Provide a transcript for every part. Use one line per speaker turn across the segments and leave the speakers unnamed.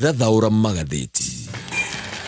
Thathaũra magathĩti.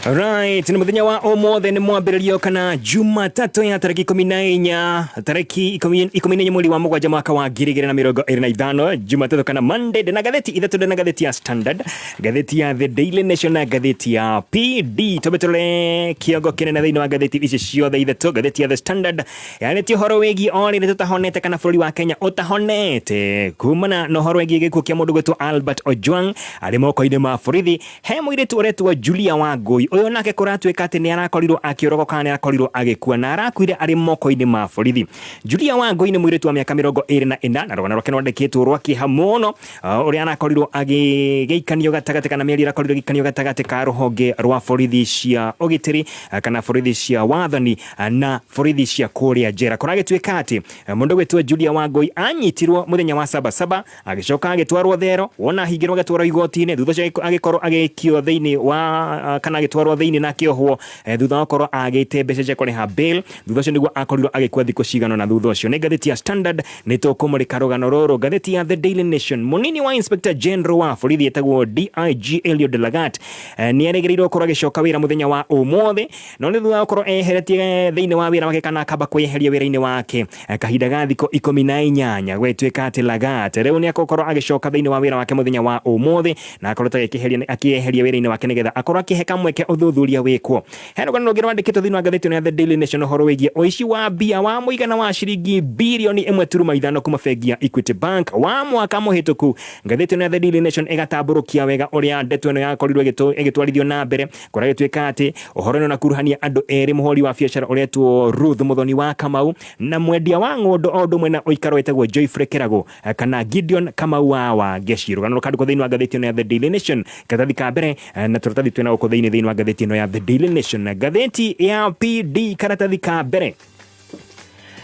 Right, nĩ mũthenya wa ũmũthĩ nĩ mwambĩrĩrio kana Jumatatũ ya tarĩki 14, tarĩki 14 mweri wa mũgwanja mwaka wa 2025, Jumatatũ kana Monday. Ndĩna ngathĩti ithatũ, ndĩna ngathĩti ya Standard, ngathĩti ya The Daily Nation na ngathĩti ya PD. Twambe tũrore kĩongo kĩnene thĩinĩ wa ngathĩti ici ciothe ithatũ. Ngathĩti ya The Standard yarĩtie ũhoro wĩgiĩ o rĩrĩ tũtahonete kana bũrũri wa Kenya ũtahonete kumana na ũhoro wĩgiĩ gĩkuũ kĩa mũndũ gwĩtwo Albert Ojwang arĩ moko-inĩ ma borithi. He mũirĩtu ũretwo Julia Wangũi, ũyũ nake kũratuĩka atĩ nĩ arakorirwo akĩũragwo kana nĩ arakorirwo agĩkua na arakuire arĩ moko-inĩ ma borithi. Julia Wangũi nĩ mũirĩtu wa mĩaka 24 na rũgano rwake rwandĩkĩtwo rwa kĩeha mũno, ũrĩa arakorirwo agĩgĩikanio gatagatĩ kana mĩario ĩrakorirwo ĩgĩikanio gatagatĩ ka rũhonge rwa borithi cia ũgitĩri kana borithi cia wathani na borithi cia kũrĩa njera. Kũragĩtuĩka atĩ mũndũ gwĩtwo Julia Wangũi anyitirwo mũthenya wa Sabasaba, agĩcoka agĩtwarwo thero, wona ahingĩrwo agĩtwarwo igoti-inĩ, thutha ũcio agĩkorwo agĩikio thĩinĩ wa kana agĩtwarwo thĩinĩ na akĩohwo thutha wa gũkorwo agĩte mbeca cia kũrĩha bail. Thutha ũcio nĩguo akorirwo agĩkua thikũ cigana na thutha ũcio. Nĩ ngathĩti ya Standard nĩ tũkũmũrĩka rũgano rũrũ. Ngathĩti ya The Daily Nation, mũnini wa Inspector General wa borithi etagwo DIG Eliud Lagat nĩ erĩgĩrĩirwo gũkorwo agĩcoka wĩra mũthenya wa ũmũthĩ, no nĩ thutha wa gũkorwo eheretie thĩinĩ wa wĩra wake kana akamba kwĩyeheria wĩra-inĩ wake kahinda ga thikũ 18. Gwĩtuĩka atĩ Lagat rĩu nĩ agũkorwo agĩcoka thĩinĩ wa wĩra wake mũthenya wa ũmũthĩ na akorwo akĩeheria wĩra-inĩ wake nĩgetha akorwo akĩhe kamweke ũthuthuria wĩkwo. He rũgano rũngĩ rwandĩkĩtwo thĩinĩ wa ngathĩti ĩno ya The Daily Nation ũhoro wĩgiĩ ũici wa mbia wa mũigana wa ciringi birioni 1.5 kuma bengi ya Equity Bank wa mwaka mũhĩtũku. Ngathĩti ĩno ya The Daily Nation ĩgatambũrũkia wega ũrĩa ndeto ĩno yakorirwo ĩgĩtwarithio na mbere. Kũragĩtuĩka atĩ ũhoro ĩno ũnakuruhania andũ erĩ, mũhũri wa biacara ũretwo Ruth Mũthoni wa Kamau na mwendia wa ng'ũndũ o ũndũ ũmwe na ũikaro wĩtagwo Joyfrey Kĩragũ kana Gideon Kamau wa Wangeci. Rũgano rũkandĩkwo thĩinĩ wa ngathĩti ĩno ya The Daily Nation karatathi ka mbere na tũratathi twĩna gũkũ thĩinĩ thĩinĩ wa ngathĩti ĩno ya The Daily Nation. Ngathĩti ya PD karatathi ka mbere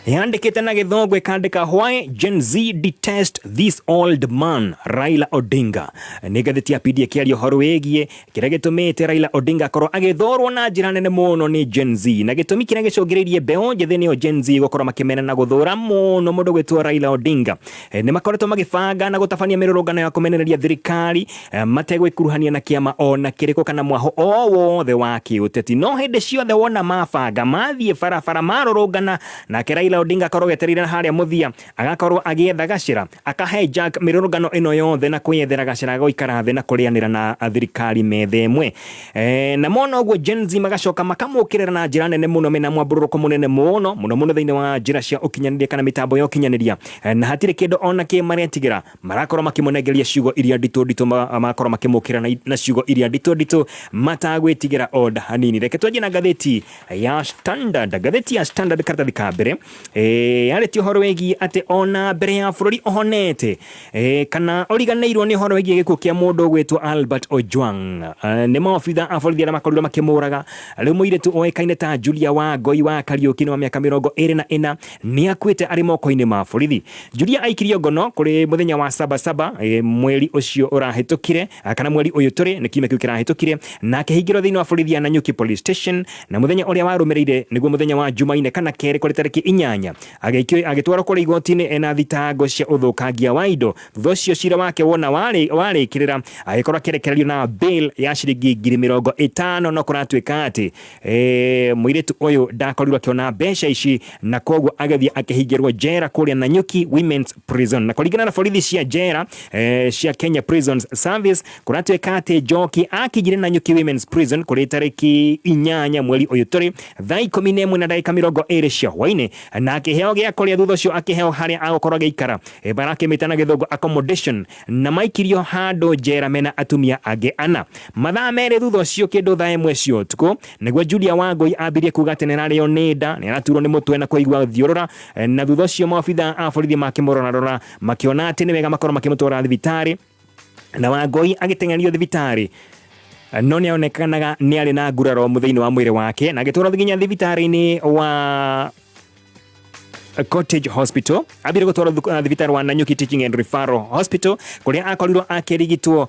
yandĩkĩte na gĩthũngũ ĩkandĩka, "Why Gen Z detest this old man Raila Odinga." Nĩ ngathĩti ya PD ĩkĩaria ũhoro wĩgiĩ kĩrĩa gĩtũmĩte Raila Odinga akorwo agĩthorwo na njĩra nene mũno nĩ Gen Z, na gĩtũmi kĩrĩa gĩcũngĩrĩirie mbeũ njĩthĩ nĩyo Gen Z gũkorwo makĩmena na gũthũra mũno mũndũ gwĩtwo Raila Odinga. Nĩ makoretwo magĩbanga na gũtabania mĩrũrũngano ya kũmenereria thirikari mategwĩkuruhania na kĩama ona kĩrĩkũ kana mwaho o wothe wa kĩũteti, no hĩndĩ ciothe wona mabanga mathiĩ barabara marũrũngana, nake Raila Odinga akorwo etereire harĩa mũthia, agakorwo agĩetha gacĩra akahe jack mĩrũrũngano ĩno yothe na kwĩyethera gacĩra gũikara thĩ na kũrĩanĩra na thirikari metha ĩmwe. Na mona ũguo Gen Z magacoka makamũkĩrĩra na njĩra nene mũno mena mwambũrũrũko mũnene mũno mũno mũno thĩinĩ wa njĩra cia ũkinyanĩria kana mĩtambo ya ũkinyanĩria, na hatirĩ kĩndũ ona kĩ maretigĩra, marakorwo makĩmũnengeria ciugo iria nditũ nditũ, magakorwo makĩmũkĩra na ciugo iria nditũ nditũ matagwĩtigĩra onda hanini. Reke twanjie na ngathĩti ya Standard. Ngathĩti ya Standard karatathi ka mbere yarĩtie ũhoro wĩgiĩ atĩ ona mbere ya bũrũri ũhonete kana ũriganĩirwo nĩ ũhoro wĩgiĩ gĩkuũ kĩa mũndũ ũgwĩtwo Albert Ojwang, nĩ maobitha a borithi arĩa makorirwo makĩmũraga, rĩu mũirĩtu ũĩkaine ta Julia Wangoi wa Kariũki wa mĩaka 24 nĩ akuĩte arĩ moko-inĩ ma borithi. Julia aikirio ngono kũrĩ mũthenya wa Sabasaba mweri ũcio ũrahĩtũkire kana mweri ũyũ tũrĩ nĩ kiumia kĩu kĩrahĩtũkire, na akĩhingĩrwo thĩinĩ wa borithi ya Nanyuki Police Station, na mũthenya ũrĩa warũmĩrĩire nĩguo mũthenya wa Jumaine kana kerĩ kũrĩ tarĩki 8 agĩikio agĩtwarwo kũrĩ igoti-inĩ ena thitango cia ũthũkangia wa indo. Thutha ũcio cira wake wona warĩkĩrĩra agĩkorwo akĩrekererio na bail ya ciringi 50,000, no kũratuĩka atĩ mũirĩtu ũyũ ndakorirwo akĩona mbeca ici na koguo agĩthiĩ akĩhingĩrwo njera kũrĩa Nanyuki Women's Prison. Na kũringana na borithi cia njera cia Kenya Prisons Service, kũratuĩka atĩ Njoki akinyire Nanyuki Women's Prison kũrĩ tarĩki 8 mweri ũyũ tũrĩ thaa 11 na ndagĩka 20 cia hwainĩ na akĩheo gĩa kũrĩa. Thutha ũcio akĩheo harĩa agũkorwo agĩikara, barakĩmĩta na gĩthũngũ accommodation, na maikirio handũ njera mena atumia angĩ ana. Mathaa 2 thutha ũcio, kĩndũ thaa 1 cia ũtukũ, nĩguo Julia Wangũi ambirie kuga atĩ nĩararĩo nĩ nda, nĩaraturwo nĩ mũtwe na kũigua thiũrũra, na thutha ũcio maobitha a borithi makĩmũrorarora makĩona atĩ nĩ wega makorwo makĩmũtwara thibitarĩ, na Wangũi agĩteng'erio thibitarĩ, no nĩ onekanaga nĩ arĩ na nguraro thĩinĩ wa mwĩrĩ wake na agĩtwarwo nginya thibitarĩ-inĩ wa Cottage Hospital, ambire gũtwarwo thibitarĩ wa Nanyuki Teaching and Referral Hospital kũrĩa akorirwo akĩrigitwo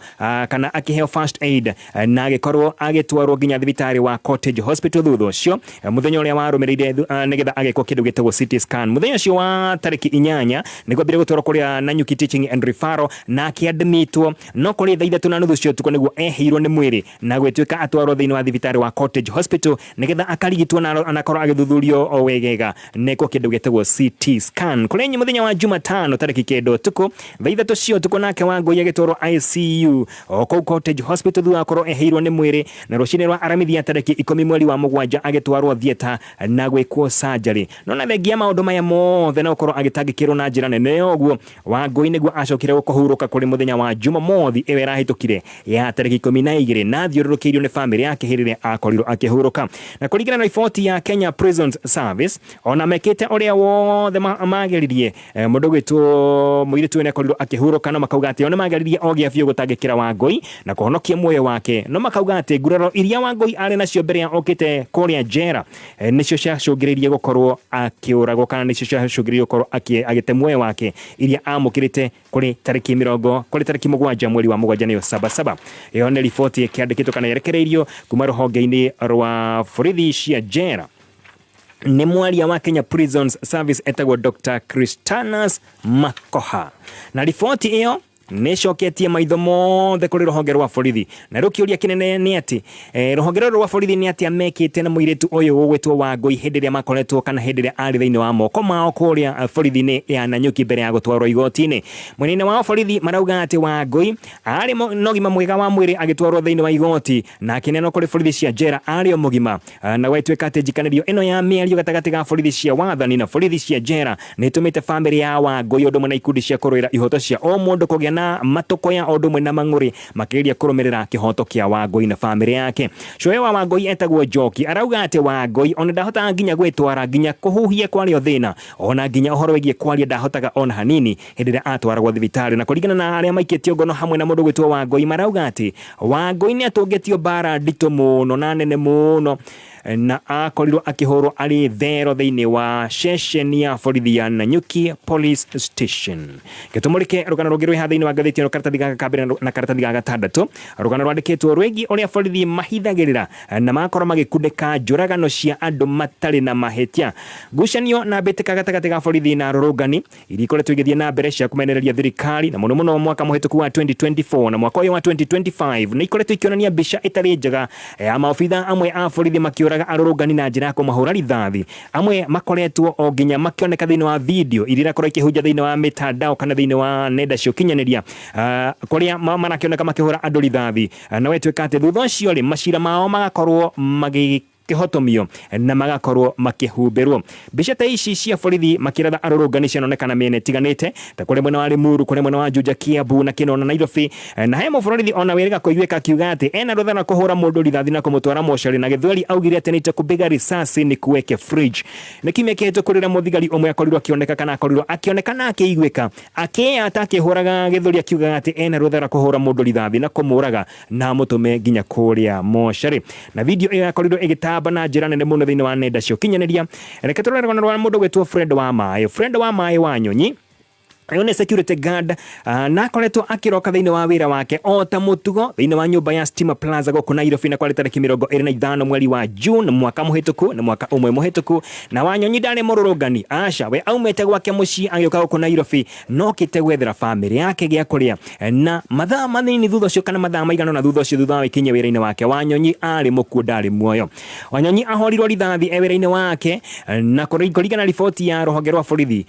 kana akĩheo first aid na agĩkorwo agĩtwarwo nginya thibitarĩ wa Cottage Hospital thutha ũcio mũthenya ũrĩa warũmĩrĩire nĩgetha agĩkwo kĩndũ gĩtagwo CT scan. Mũthenya ũcio wa tarĩki 8 nĩguo ambire gũtwarwo kũrĩa Nanyuki Teaching and Referral na akĩadmitwo, no kũrĩ thaa 3:30 cia ũtukũ nĩguo ehĩirwo nĩ mwĩrĩ na gwĩtuĩka atwarwo thĩinĩ wa thibitarĩ wa Cottage Hospital nĩgetha akarigitwo na anakorwo agĩthuthurio o wegega nekwo kĩndũ gĩtagwo CT scan. Kũrĩ nyi mũthenya wa Jumatano tarĩki 9 ũtukũ thaa 3 cia ũtukũ nake Wangũi agĩtwarwo ICU o kũu Cottage Hospital thutha wa gũkorwo ehĩirwo nĩ mwĩrĩ, na rũcinĩ rwa Aramithi ya tarĩki 10 mweri wa 7 agĩtwarwo theatre na gwĩkwo surgery. No na thengia maũndũ maya mothe na gũkorwo agĩtangĩkĩrwo na njĩra nene ũguo, Wangũi nĩguo acokire kũhurũka kũrĩ mũthenya wa Jumamothi ĩyo ĩrahĩtũkire ya tarĩki 12 na athiũrũrũkĩirio nĩ bamĩrĩ yake hĩndĩ ĩrĩa akorirwo akĩhurũka. Na kũringana na riboti ya Kenya Prisons Service, ona mekĩte ũrĩa wothe mageririe, mũndũ ũgwĩtwo mũirĩtu ũyũ nĩakorirwo akĩhurũka, no makauga atĩ o nĩmageririe o gĩa biũ gũtangĩkĩra Wangũi na kũhonokia muoyo wake, no makauga atĩ nguraro iria Wangũi arĩ nacio mbere ya okĩte kũrĩa njera nĩcio ciacũngĩrĩirie gũkorwo akĩũragwo kana nĩcio ciacũngĩrĩirie gũkorwo agĩte muoyo wake iria amũkĩrĩte kũrĩ tarĩki mĩrongo kũrĩ tarĩki 7 mweri wa 7 nĩyo sabasaba. Ĩyo nĩ riboti ĩkĩandĩkĩtwo kana yerekereirio kuma rũhonge-inĩ rwa borithi cia njera nĩ mwaria wa Kenya Prisons Service etagwo Dr. Christanus Makoha. Na riboti ĩyo nĩcoketie maitho mothe kũrĩ rũhonge rwa borithi, na rĩu kĩũria kĩnene nĩ atĩ rũhonge rũrũ rwa borithi nĩ atĩa mekĩte na mũirĩtu ũyũ ũgwĩtwo Wangũi hĩndĩ ĩrĩa makoretwo kana hĩndĩ ĩrĩa arĩ thĩinĩ wa moko mao kũrĩa borithi-inĩ ya Nanyuki mbere ya gũtwarwo igoti-inĩ. Mwena-inĩ wao borithi marauga atĩ Wangũi arĩ na ũgima mwega wa mwĩrĩ agĩtwarwo thĩinĩ wa igoti na akĩneanwo kũrĩ borithi cia njera arĩ o mũgima, na gwatuĩka atĩ njikanĩrio ĩno ya mĩario gatagatĩ ga borithi cia wathani na borithi cia njera nĩ ĩtũmĩte bamĩrĩ ya Wangũi ũndũ ũmwe na ikundi cia kũrũĩra ihoto cia o mũndũ kũgĩa na matũkũya o ũndũ ũmwe na mang'ũrĩ makĩgeria kũrũmĩrĩra kĩhoto kĩa Wangũi na bamĩrĩ yake. Cũwe wa Wangũi etagwo Njoki arauga atĩ Wangũi ona ndahotaga nginya gwĩtwara, nginya kũhuhia kwarĩ o thĩna, ona nginya ũhoro wĩgiĩ kwaria ndahotaga ona hanini hĩndĩ ĩrĩa atwaragwo thibitarĩ. Na kũringana na arĩa maikĩtio ngono hamwe na mũndũ gwĩtwo Wangũi marauga atĩ Wangũi nĩ atũngĩtio mbara nditũ mũno na nene mũno na akorirwo akĩhũrwo arĩ thero thĩinĩ wa ceceni ya borithi ya Nanyuki Police Station. Gĩtũmũrĩke rũgano rũngĩ rwĩ haha thĩinĩ wa ngathĩti ĩno karatathi gaka ka mbere na karatathi ga gatandatũ, rũgano rwandĩkĩtwo rwĩgiĩ ũrĩa borithi mahithagĩrĩra na magakorwo magĩkundĩka njũragano cia andũ matarĩ na mahĩtia. Ngucanio na mbĩtĩka gatagatĩ ga borithi na arũrũngani iria ikoretwo igĩthiĩ na mbere cia kũmenereria thirikari na mũno mũno mwaka mũhĩtũku wa 2024 na mwaka ũyũ wa 2025 nĩ ikoretwo ikĩonania mbica ĩtarĩ njega ya maobitha amwe a borithi makĩũraga arũrũngani na njĩra ya kũmahũra rithathi. Amwe makoretwo o nginya makĩoneka thĩinĩ wa video iria irakorwo ikĩhunja thĩinĩ wa mĩtandao kana thĩinĩ wa nenda cia ũkinyanĩria kũrĩa marakĩoneka makĩhũra andũ rithathi, na gwatuĩka atĩ thutha ũcio rĩ macira mao magakorwo magĩ kĩhotomio na magakorwo makĩhumbĩrwo. Mbica ta ici cia borithi makĩratha arũrũngani cianonekana mĩena ĩtiganĩte ta kũrĩa mwena wa Limuru, kũrĩa mwena wa Juja, Kiambu na Kĩnona Nairobi, na he mũborithi ona wĩrĩga kũiguĩka akiuga atĩ ena rũtha rwa kũhũra mũndũ rithathi na kũmũtwara mocarĩ, na gĩthweri augire atĩ nitakupiga risasi nikuweke fridge. Nĩ kiumia kĩhĩtũku rĩrĩa mũthigari ũmwe akorirwo akĩoneka kana akorirwo akĩoneka na akĩiguĩka akĩyata akĩhũraga gĩthũri akiugaga atĩ ena rũtha rwa kũhũra mũndũ rithathi na kũmũraga na amũtũme nginya kũrĩa mocarĩ. Na video ĩyo yakorirwo ĩgĩtamba na njĩra nene mũno thĩinĩ wa nenda cia ũkinyanĩria. Reke tũrore rũgano rwa mũndũ gwĩtwo Fred wa Maĩ. Fred wa Maĩ wa Nyonyi ũyũ nĩ security guard na akoretwo akĩroka thĩinĩ wa wĩra wake o ta mũtugo thĩinĩ wa nyũmba ya Stima Plaza gũkũ Nairobi, na kwarĩ tarĩki 25 mweri wa June mwaka mũhĩtũku, nĩ mwaka ũmwe mũhĩtũku. Na Wanyonyi ndarĩ mũrũrũngani, aca, we aumĩte gwake mũciĩ agĩũka gũkũ Nairobi na okĩte gwethera bamĩrĩ yake gĩa kũrĩa, na mathaa manini thutha ũcio kana mathaa maigana ũna thutha ũcio thutha wa gĩkinyia wĩra-inĩ wake, Wanyonyi arĩ mũkuũ ndarĩ muoyo. Wanyonyi ahorirwo rithathi e wĩra-inĩ wake, na kũringana na riboti ya rũhonge rwa borithi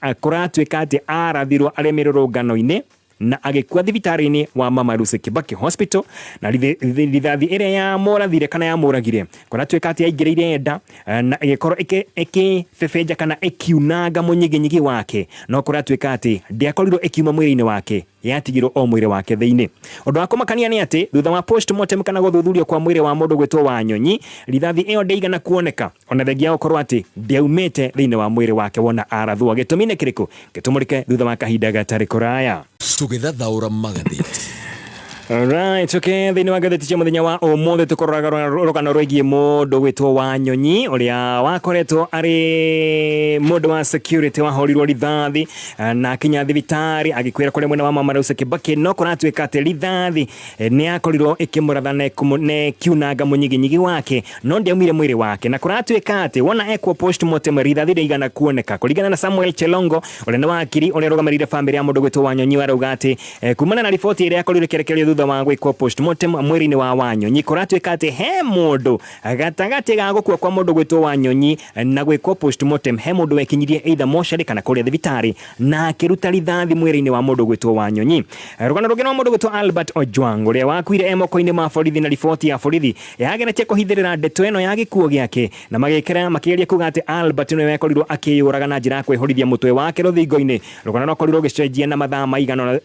kũratuĩka atĩ arathirwo arĩ mĩrũrũngano-inĩ na agĩkua thibitarĩ-inĩ wa Mama Lucy Kibaki Hospital, na rithathi ĩrĩa yamũrathire kana yamũragire kũratuĩka atĩ yaingĩrĩire nda na ĩgĩkorwo ĩkĩbebenja kana ĩkiunanga mũnyiginyigi wake, no kũratuĩka atĩ ndĩakorirwo ĩkiuma mwĩrĩ-inĩ wake, yatigirwo o mwĩrĩ wake thĩinĩ. Ũndũ wa kũmakania nĩ atĩ thutha wa postmortem kana gũthuthurio kwa mwĩrĩ wa mũndũ gwĩtwo Wanyonyi, rithathi ĩyo ndĩigana kuoneka ona thengia ya gũkorwo atĩ ndĩaumĩte thĩinĩ wa mwĩrĩ wake wona arathwo. Gĩtũmi nĩ kĩrĩkũ? Gĩtũmũrĩke thutha wa kahinda gatarĩ kũraya.
Tũgĩthathaũra magathĩti.
Alright, okay, thĩinĩ wa ngathĩti cia mũthenya wa ũmũthĩ tũkũroraga rũgano rwĩgiĩ mũndũ gwĩtwo Wanyonyi ũrĩa wakoretwo arĩ mũndũ wa security wahũrirwo rithathi na akinya thibitarĩ agĩkuĩra kũrĩa mwena wa Mama Rose Kibaki, no kũratuĩka atĩ rithathi nĩ yakorirwo ĩkĩmũratha na ĩkiunanga mũnyiginyigi wake no ndĩaumire mwĩrĩ wake, na kũratuĩka atĩ wona ekwo postmortem rithathi ndĩigana kuoneka. Kũringana na Samuel Chelongo ũrĩa nĩ wakiri ũrĩa ũrũgamĩrĩire bamĩrĩ ya mũndũ gwĩtwo Wanyonyi, arauga atĩ kumana na riboti ĩrĩa yakorirwo ĩkĩrekererio thutha wa gwĩkwo postmortem mwĩrĩ-inĩ wa Wanyonyi, kũratuĩka atĩ he mũndũ gatagatĩ ga gũkua kwa mũndũ gwĩtwo Wanyonyi na gwĩkwo postmortem, he mũndũ wekinyirie either mocarĩ kana kũrĩa thibitarĩ na akĩruta rithathi mwĩrĩ-inĩ wa mũndũ gwĩtwo Wanyonyi. Rũgano rũngĩ nĩ wa mũndũ gwĩtwo Albert Ojwang ũrĩa wakuire e moko-inĩ ma borithi, na riboti ya borithi yageretie kũhithĩrĩra ndeto ĩno ya gĩkuũ gĩake na magĩkĩra makĩgeria kuga atĩ Albert nĩwe wekorirwo akĩyũraga na njĩra ya kwĩhũrithia mũtwe wake rũthingo-inĩ. Rũgano rwakorirwo rũgĩcenjia na mathaa maigana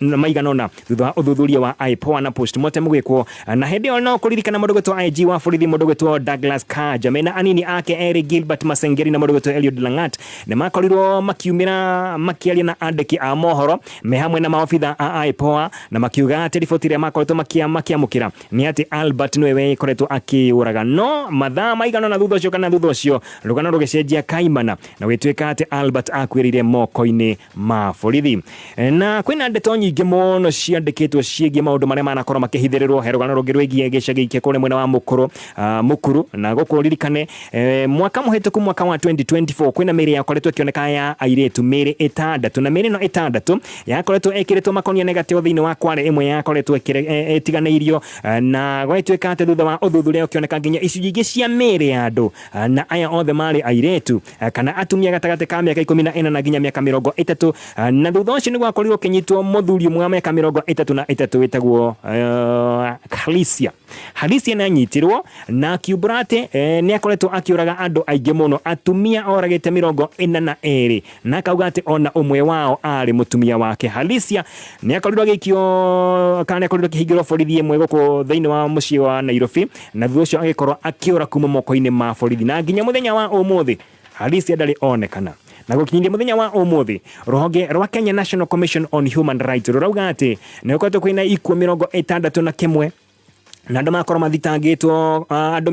ũna thutha wa ũthuthuria wa IPOA na postmortem gwĩkwo, na hĩndĩ ĩyo no kũririkana mũndũ gwĩtwo IG wa borithi mũndũ gwĩtwo Douglas Kanja mena anini ake erĩ Gilbert Masengeri na mũndũ gwĩtwo Eliud Langat nĩ makorirwo makiumĩra makĩaria na andĩki a mohoro me hamwe na maobitha a IPOA, na makiuga atĩ riboti ĩrĩa makoretwo makĩamũkĩra nĩ atĩ Albert nĩwe wekoretwo akĩyũraga. No mathaa maigana ũna thutha ũcio kana thutha ũcio rũgano rũgĩcenjia kaimana na gũgĩtuĩka atĩ Albert akuĩrĩire moko-inĩ ma borithi. Na kwĩna ndeto nyingĩ mũno ciandĩkĩtwo ciĩgiĩ maũndũ marĩa manakorwo makĩhithĩrĩrwo. He rũgano rũngĩ rwĩgiĩ gĩcagi kĩa kũrĩa mwena wa Mũkũrũ, Mũkuru, na gũkũ ririkane mwaka mũhĩtũku mwaka wa 2024 kwĩna mĩĩrĩ yakoretwo ĩkĩoneka ya airĩtu mĩĩrĩ ĩtandatũ, na mĩĩrĩ ĩno ĩtandatũ yakoretwo ĩkĩrĩtwo makonia na ĩgateo thĩinĩ wa kware ĩmwe yakoretwo ĩtiganĩirio, na gwagĩtuĩka atĩ thutha wa ũthuthuria ũkĩoneka nginya icunjĩ ingĩ cia mĩĩrĩ ya andũ, na aya othe marĩ airĩtu kana atumia gatagatĩ ka mĩaka 14 na nginya mĩaka 30. Na thutha ũcio nĩ gwakorirwo ũkĩnyitwo mũthuri ũmwe wa mĩaka 33 wĩtagwo Halisia. Halisia nĩ anyitirwo na akiumbũra atĩ nĩ akoretwo akĩũraga andũ aingĩ mũno, atumia oragĩte 42, na akauga atĩ ona ũmwe wao arĩ mũtumia wake. Halisia nĩ akorirwo agĩikio kana nĩ akorirwo akĩhingĩrwo borithi ĩmwe gũkũ thĩinĩ wa mũciĩ wa Nairobi, na thutha ũcio agĩkorwo akĩũra kuma moko-inĩ ma borithi, na nginya mũthenya wa ũmũthĩ Halisia ndarĩ onekana. Na gũkinyĩria mũthenya wa ũmũthĩ, rũhonge rwa Kenya National Commission on Human Rights rũrauga atĩ nĩ gũkoretwo kwĩna ikuũ 61 na andũ makorwo mathitangĩtwo, andũ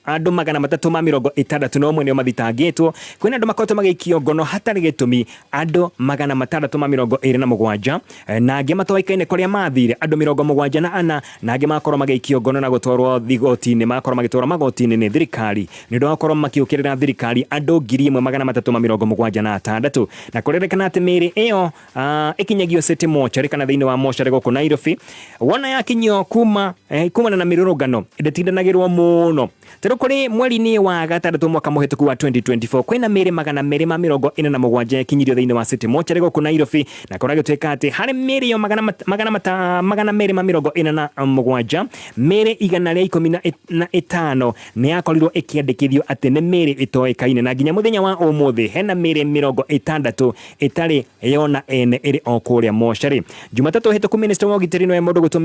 361 nĩo mathitangĩtwo. Kwĩna andũ makoretwo magĩikio ngono hatarĩ gĩtũmi, andũ 627, na angĩ matoĩkaine kũrĩa mathire, andũ 74, na angĩ makorwo magĩikio ngono na gũtwarwo igoti-inĩ, makorwo magĩtwarwo magoti-inĩ nĩ thirikari nĩ ũndũ wa gũkorwo makĩũkĩrĩra thirikari, andũ 1376. Na kũrerĩkana atĩ mĩĩrĩ ĩyo ĩkinyagio City Mortuary kana thĩinĩ wa mocarĩ gũkũ Nairobi. Wona yakinyio kumana na mĩrũrũngano ndĩtindanagĩrwo mũno. Tarĩu kũrĩ mweri-inĩ wa gatandatũ mwaka mũhĩtũku wa 2024 kwĩna mĩĩrĩ 247 yakinyirio thĩinĩ wa City Mortuary gũkũ Nairobi, na kũragĩtuĩka atĩ harĩ mĩĩrĩ ĩyo 247, mĩĩrĩ 115 nĩ yakorirwo ĩkĩandĩkithio atĩ nĩ mĩĩrĩ ĩtoĩkaine, na nginya mũthenya wa ũmũthĩ hena mĩĩrĩ 60 ĩtarĩ yona ene ĩrĩ o kũrĩa mocarĩ. Jumatatũ hĩtũku minister wa ũgitĩri nĩwe mũndũ gwĩtwo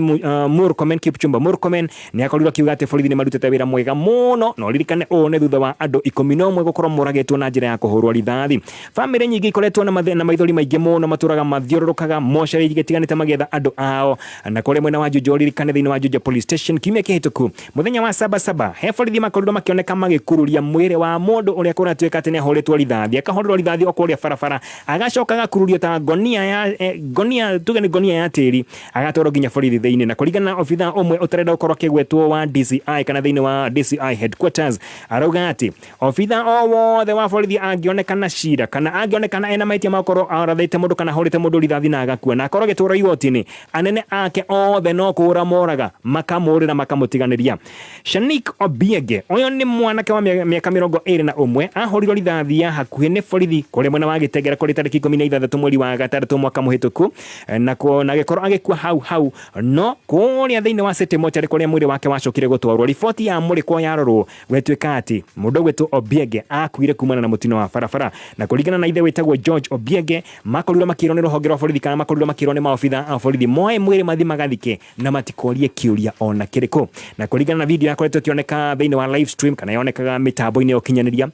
Murkomen, Kipchumba Murkomen, nĩ akorirwo akiuga atĩ borithi nĩ marutĩte wĩra mwega mũno, na ũririkane ũũ nĩ thutha wa andũ 11 gũkorwo moragĩtwo na njĩra ya kũhũrwo rithathi. Bamĩrĩ nyingĩ ikoretwo na maithori maingĩ mũno, matũraga mathiũrũrũkaga mocarĩ igĩtiganĩte magĩetha andũ ao. Na kũrĩa mwena wa Juja, ũririkane thĩinĩ wa Juja Police Station kiumia kĩhĩtũku mũthenya wa saba saba, he borithi makorirwo makĩoneka magĩkururia mwĩrĩ wa mũndũ ũrĩa kũratuĩka atĩ nĩ ahũrĩtwo rithathi, akahũrĩrwo rithathi o kũrĩa barabara, agacoka agakururio ta ngonia ya ngonia, tuge nĩ ngonia ya tĩri, agatwarwo nginya borithi thĩinĩ. Na kũringana na obitha ũmwe ũtarenda gũkorwo akĩgwetwo wa DCI kana thĩinĩ wa DCI headquarters, arauga atĩ obitha o wothe wa borithi angĩonekana cira kana angĩonekana ena mahĩtia ma gũkorwo arathĩte mũndũ kana ahũrĩte mũndũ rithathi na agakua na akorwo agĩtwarwo igoti-inĩ, anene ake othe no kũũra moraga, makamũũrĩra makamũtiganĩria. Shanik Obienge, ũyũ nĩ mwanake wa mĩaka 21, ahũrirwo rithathi ya hakuhĩ nĩ borithi kũrĩa mwena wa Gĩtengera kũrĩ tarĩki 16 mweri wa gatandatũ mwaka mũhĩtũku, na agĩkorwo agĩkua hau hau. No kũrĩa thĩinĩ wa City Mortuary kũrĩa mwĩrĩ wake wacokire gũtwarwo, riboti ya mũrĩkwo yarorwo gwĩtuĩka atĩ mũndũ ũgwĩtwo Obienge akuire kumana na mũtino wa barabara. Na kũringana na ithe wĩtagwo George Obienge, makorirwo makĩrwo nĩ rũhonge rwa borithi kana makorirwo makĩrwo nĩ maobitha a borithi moe mwĩrĩ mathi magathike na matikorie kĩũria ona kĩrĩkũ. Na kũringana na video yakoretwo ĩkĩoneka thĩinĩ wa live stream kana yonekaga mĩtambo-inĩ ya ũkinyanĩria,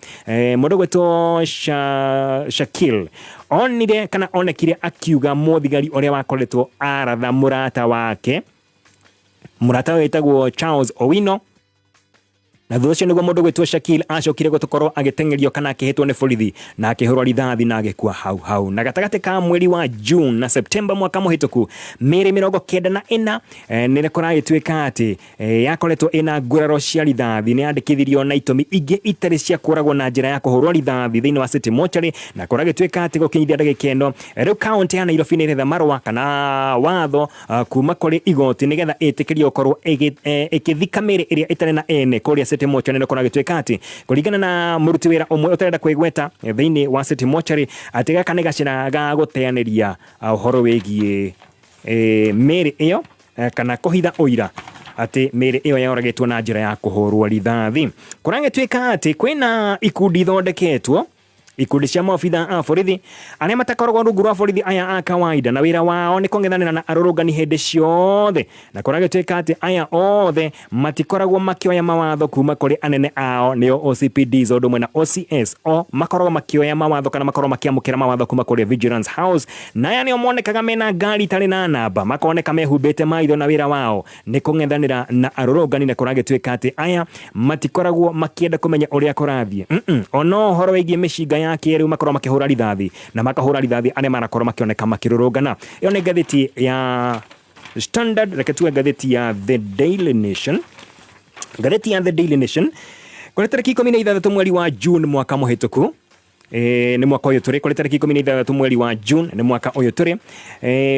mũndũ ũgwĩtwo Shakil onire kana onekire akiuga mũthigari ũrĩa wakoretwo aratha mũrata wake. Mũrata wĩtagwo Charles Owino, na thutha ũcio nĩguo mũndũ gwĩtwo Shakil acokire gũkorwo agĩteng'erio kana akĩhĩtwo nĩ borithi na akĩhũrwo rithathi na agĩkua hau hau. Na gatagatĩ ka mweri wa June na September mwaka mũhĩtũku, mĩĩrĩ 94 nĩ kũragĩtuĩka atĩ yakoretwo ĩna nguraro cia rithathi nĩ yandĩkithirio na itũmi ingĩ itarĩ cia kũragwo na njĩra ya kũhũrwo rithathi thĩinĩ wa City Mortuary. Na kũragĩtuĩka atĩ gũkinyithia ndagĩka ĩno, rĩu kaũntĩ ya Nairobi nĩ ĩretha marũa kana watho kuma kũrĩ igoti nĩgetha ĩtĩkĩrio gũkorwo ĩgĩthika mĩĩrĩ ĩrĩa ĩtarĩ na ene kũrĩa City Mortuary. Na kũragĩtuĩka atĩ kũringana na mũruti wĩra ũmwe ũtarenda kwĩgweta thĩinĩ wa City Mortuary, atĩ gaka nĩ gacĩra ga gũteanĩria ũhoro wĩgiĩ mĩĩrĩ ĩyo kana kũhitha ũira atĩ mĩĩrĩ ĩyo yoragĩtwo na njĩra ya kũhũrwo rithathi. Kũragĩtuĩka atĩ kwĩna ikundi ithondeketwo, ikundi cia maobitha a borithi arĩa matakoragwo rungu rwa borithi aya a kawaida, na wĩra wao nĩ kũng'ethanĩra na arũrũngani hĩndĩ ciothe. Na kũragĩtuĩka atĩ aya othe matikoragwo makĩoya mawatho kuma kũrĩ anene ao, nĩo OCPDs ũndũ ũmwe na OCS. O makoragwo makĩoya mawatho kana makoragwo makĩamũkĩra mawatho kuma kũrĩ Vigilance House, na aya nĩo monekaga mena ngari itarĩ na namba, makoneka mehumbĩte maitho, na wĩra wao nĩ kũng'ethanĩra na arũrũngani. Na kũragĩtuĩka atĩ aya matikoragwo makĩenda kũmenya ũrĩa kũrathiĩ. Ono ũhoro wĩgiĩ mĩcinga ya kĩrĩu, makoragwo makĩhũra rithathi na makahũra rithathi arĩa marakorwo makĩoneka makĩrũrũngana. Ĩyo nĩ ngathĩti ya Standard. Reke tuwe ngathĩti ya The Daily Nation. Ngathĩti ya The Daily Nation, kũrĩ tarĩki 16 mweri wa June mwaka mũhĩtũku, nĩ mwaka ũyũ tũrĩ, kũrĩ tarĩki 16 mweri wa June, nĩ mwaka ũyũ tũrĩ,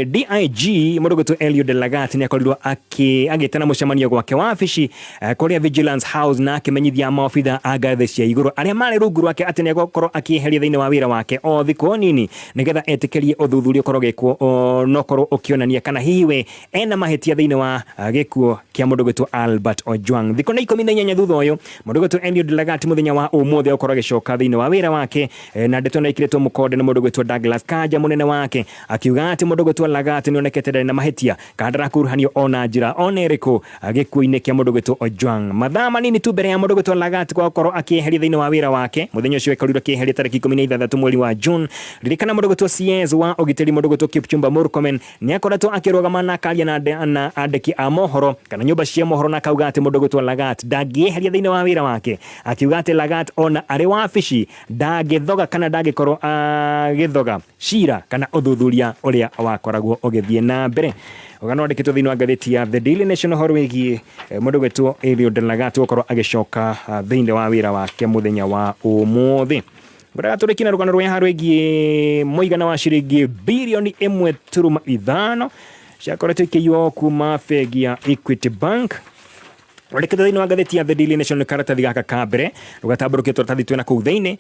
DIG mũndũ gwĩtwo Eliud Lagat nĩ akorirwo agĩtana mũcemanio gwake wabici kũrĩa Vigilance House, na akĩmenyithia maobitha a ngathĩ cia igũrũ arĩa marĩ rungu rwake atĩ nĩ egũkorwo akĩeheria thĩinĩ wa wĩra wake o thikũ nini, nĩgetha etĩkĩrie ũthuthuria ũkorwo ũgĩkwo na ũkorwo ũkĩonania kana hihi we ena mahĩtia thĩinĩ wa gĩkuũ kĩa mũndũ gwĩtwo Albert Ojwang. Thikũ nĩ 18 thutha ũyũ, mũndũ gwĩtwo Eliud Lagat mũthenya wa ũmũthĩ agũkorwo agĩcoka thĩinĩ wa wĩra wake, na ndeto ĩno ĩkĩrĩtwo mũkonde nĩ mũndũ gwĩtwo Douglas Kanja, mũnene wake, akiuga atĩ mũndũ gwĩtwo Lagat nĩ onekete ndarĩ na mahĩtia kana ndarakuruhanio ona njĩra ona ĩrĩkũ gĩkuũ-inĩ kĩa mũndũ gwĩtwo Ojwang. Mathaa manini tu mbere ya mũndũ gwĩtwo Lagat gũkorwo akĩeheria thĩinĩ wa wĩra wake, mũthenya ũcio ĩkorirwo akĩeheria tarĩki 16 mweri wa June, ririkana mũndũ gwĩtwo CS wa ũgitĩri, mũndũ gwĩtwo Kipchumba Murkomen, nĩ akoretwo akĩrũgama na akaria na andĩki a mohoro kana nyũmba cia mohoro, na akauga atĩ mũndũ gwĩtwo Lagat ndangĩeheria thĩinĩ wa wĩra wake, akiuga atĩ Lagat ona arĩ wabici ndangĩthoga kana ndangĩkorwo agĩthoga cira kana ũthuthuria ũrĩa wakoragwo ũgĩthiĩ na mbere. Ũgano wandĩkĩtwo thĩinĩ wa ngathĩti ya The Daily Nation ũhoro wĩgiĩ mũndũ gwĩtwo Eliud Lagat gũkorwo agĩcoka thĩinĩ wa wĩra wake mũthenya wa ũmũthĩ. Ngwendaga tũrĩkie na rũgano rwa haha rwĩgiĩ mũigana wa ciringi 1.5 birioni ciakoretwo ikĩiywo kuma bengi ya Equity Bank. Wandĩkĩtwo thĩinĩ wa ngathĩti ya The Daily Nation nĩ karatathi gaka ka mbere, rũgatambũrũkio tũratathi twĩna kũu thĩinĩ.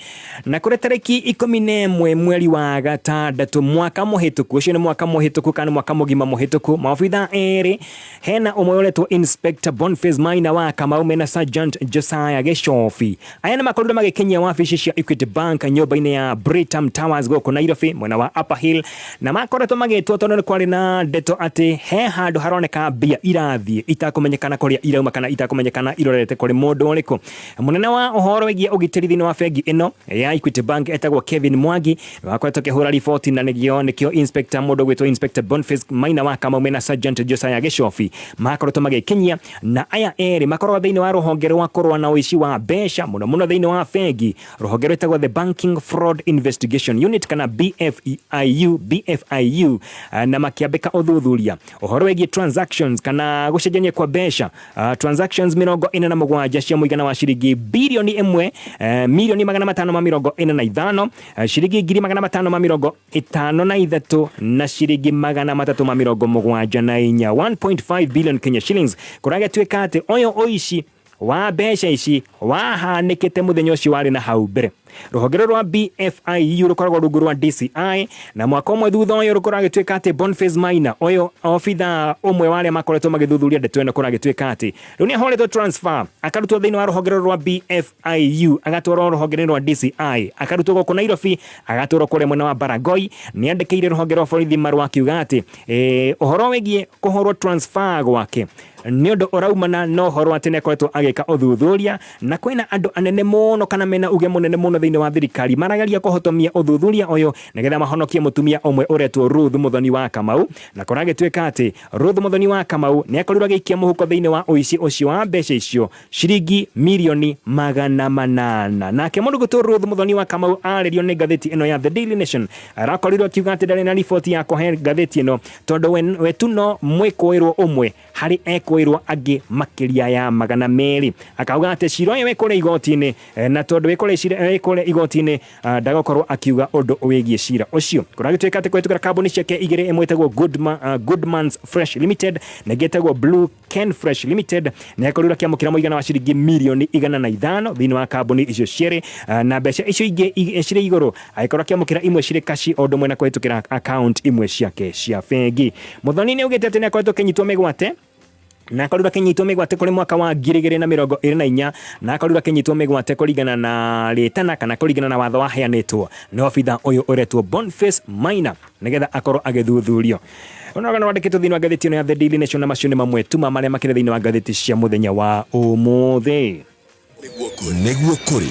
Na kũrĩ tarĩki 11 mweri wa gatandatũ mwaka mũhĩtũku, ũcio nĩ mwaka mũhĩtũku kana nĩ mwaka mũgima mũhĩtũku, maobitha erĩ, hena ũmwe ũretwo Inspector Boniface Maina wa Kamau mena Sergeant Josiah Gĩcobi. Aya nĩ makorirwo magĩkinyia wabici cia Equity Bank nyũmba-inĩ ya Britam Towers gũkũ Nairobi mwena wa Upper Hill, na makoretwo magĩtwo tondũ nĩ kwarĩ na ndeto atĩ he handũ haroneka mbia irathiĩ itakũmenyekana kũrĩa irauma kana itakũmenyekana irorete kũrĩ mũndũ ũrĩkũ. Mũnene wa ũhoro wĩgiĩ ũgitĩri thĩinĩ wa bengi ĩno ya Equity Bank etagwo Kevin Mwangi wakoretwo akĩhũra riboti, na nĩkĩo inspector, mũndũ gwĩtwo Inspector Boniface Maina wa Kamau mena Sergeant Josiah Gĩcobi makoretwo magĩkinyia. Na aya erĩ makoragwo thĩinĩ wa rũhonge rwa kũrũa na ũici wa mbeca mũno mũno thĩinĩ wa bengi, rũhonge rwĩtagwo the Banking Fraud Investigation Unit kana BFIU, BFIU, na makĩambĩka ũthuthuria ũhoro wĩgiĩ transactions kana gũcenjania kwa mbeca, transactions 47 cia mũigana wa ciringi 1 birioni 545,000,000, ciringi 553,000 na ciringi 374, 1.5 billion Kenya shillings. Kũragĩtuĩka atĩ ũyũ ũici wa mbeca ici wahanĩkĩte mũthenya ũcio warĩ na hau mbere. Rũhonge rũrũ rwa BFIU rũkoragwo rungu rwa DCI, na mwaka ũmwe thutha ũyũ rũkoragĩtuĩka atĩ Boniface Maina, ũyũ obitha ũmwe wa arĩa makoretwo magĩthuthuria ndeto ĩno, kũragĩtuĩka atĩ rĩu nĩ ahũrĩtwo transfer, akarutwo thĩinĩ wa rũhonge rũrũ rwa BFIU agatwarwo rũhonge-inĩ rwa DCI, akarutwo gũkũ Nairobi agatwarwo kũrĩa mwena wa Baragoi. Nĩ andĩkĩire rũhonge rwa borithi marũa akiuga atĩ ũhoro wĩgiĩ kũhũrwo transfer gwake Nĩ ũndũ ũraumana na ũhoro atĩ nĩ akoretwo agĩka ũthuthuria na kwĩna andũ anene mũno kana mena uge mũnene mũno thĩinĩ wa thirikari marageria kũhotomia ũthuthuria ũyũ nĩgetha mahonokie mũtumia ũmwe ũretwo Ruth Muthoni wa Kamau. Na kũragĩtuĩka atĩ Ruth Muthoni wa Kamau nĩ akorirwo agĩikia mũhuko thĩinĩ wa ũici ũcio wa mbeca icio ciringi mirioni 800. Nake mũndũ gwĩtwo Ruth Muthoni wa Kamau arĩrio nĩ ngathĩti ĩno ya The Daily Nation arakorirwo akiuga atĩ ndarĩ na riboti ya kũhe ngathĩti ĩno tondũ we tu no mwĩkũĩrwo ũmwe harĩ ekũĩrwo angĩ makĩria ya 200. Akauga atĩ cira ũyũ wĩ kũrĩa igoti-inĩ na tondũ wĩ kũrĩa igoti-inĩ ndagakorwo akiuga ũndũ wĩgiĩ cira ũcio. Kũragĩtuĩka atĩ kũhĩtũkĩra kambuni ciake igĩrĩ, ĩmwe ĩtagwo Goodmans Fresh Limited na ĩngĩ ĩtagwo Blue Ken Fresh Limited, nĩ akorirwo akĩamũkĩra mũigana wa ciringi mirioni 105 thĩinĩ wa kambuni icio cierĩ, na mbeca icio ingĩ cirĩ igũrũ agĩkorwo akĩamũkĩra imwe cirĩ kaci o ũndũ ũmwe na kũhĩtũkĩra account imwe ciake cia bengi. Muthoni nĩ augĩte atĩ nĩ akoretwo akĩnyitwo mĩgwate na akorirwo akĩnyitwo mĩgwate kũrĩ mwaka wa 2024, na akorirwo akĩnyitwo mĩgwate kũringana na rĩtana kana kũringana na watho waheanĩtwo nĩ obitha ũyũ ũretwo Boniface Maina nĩgetha akorwo agĩthuthurio. Ũno rũgano rwandĩkĩtwo thĩinĩ wa ngathĩti ĩno ya The Daily Nation, na macio nĩ mamwe tu ma marĩa makĩrĩ thĩinĩ wa ngathĩti cia mũthenya wa ũmũthĩ.
Nĩguo kũrĩ.